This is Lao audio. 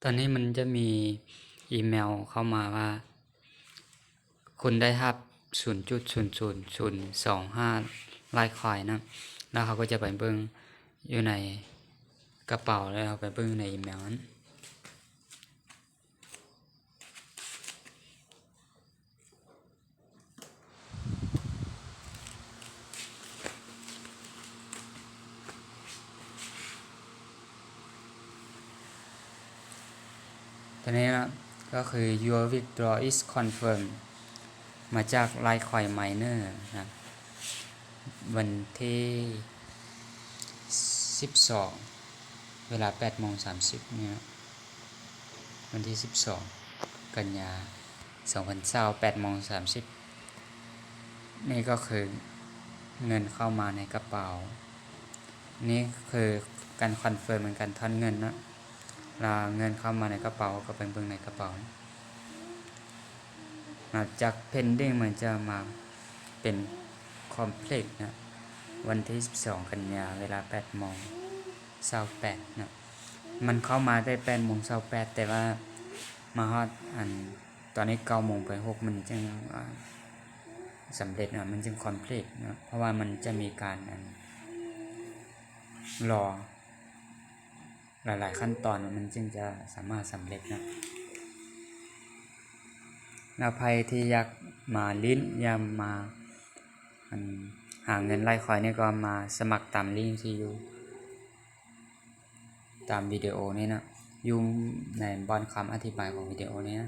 ຕອນນີ້ມັນຈະມີອີເມວເຂົ້າມາວ່າ ຄຸນໄດ້ຮັບສູນຈຸດສູນສູນສູນສອງຫ້າ Litecoin ນະ ແລ້ວເຮົາກໍຈະໄປເບິ່ງຢູ່ໃນກະເປົາ ແລ້ວເຮົາໄປເບິ່ງໃນອີເມວນັ້ນ. ຕົວນີ້ນະ ກໍຄື Your withdrawal is confirmed ມາຈາກ Litecoin Miner ນະ ວັນທີສິບສອງ ເວລາແປດໂມງສາມສິບນີ້ນະ ວັນທີສິບສອງ ກັນຍາ ສອງພັນຊາວ ແປດໂມງສາມສິບ ນີ້ກໍຄືເງິນເຂົ້າມາໃນກະເປົາ. ນີ້ຄືການຄອນເຟີມເໝືອນກັນ ຖອນເງິນເນາະ ແລ້ວເງິນເຂົ້າມາໃນກະເປົາ ກໍໄປເບິ່ງໃນກະເປົາ. ນອກຈາກ pending ມັນຈະມາເປັນ complete ນະ ວັນທີສິບສອງ ກັນຍາ ເວລາແປດໂມງຊາວແປດນະ. ມັນເຂົ້າມາແຕ່ແປດໂມງຊາວແປດ ແຕ່ວ່າມາຮອດ ອັນ ຕອນນີ້ເກົ້າໂມງໄປຫົກ ມັນຈຶ່ງ ອ່າ ສຳເລັດນະ ມັນຈຶ່ງ complete ນະ ເພາະວ່າມັນຈະມີການ ອັນ ລໍຫຼາຍໆຂັ້ນຕອນ ມັນຈຶ່ງຈະສາມາດສຳເລັດນະ. ແລ້ວໃຜທີ່ຢາກມາຫຼິ້ນ ຢາກມາ ອັນ ຫາເງິນ Litecoin ນີ້ ກໍມາສະໝັກຕາມລິ້ງທີ່ຢູ່ຕາມວິດີໂອນີ້ນະ ຢູ່ໃນບ່ອນຄຳອະທິບາຍຂອງວິດີໂອນີ້ນະ.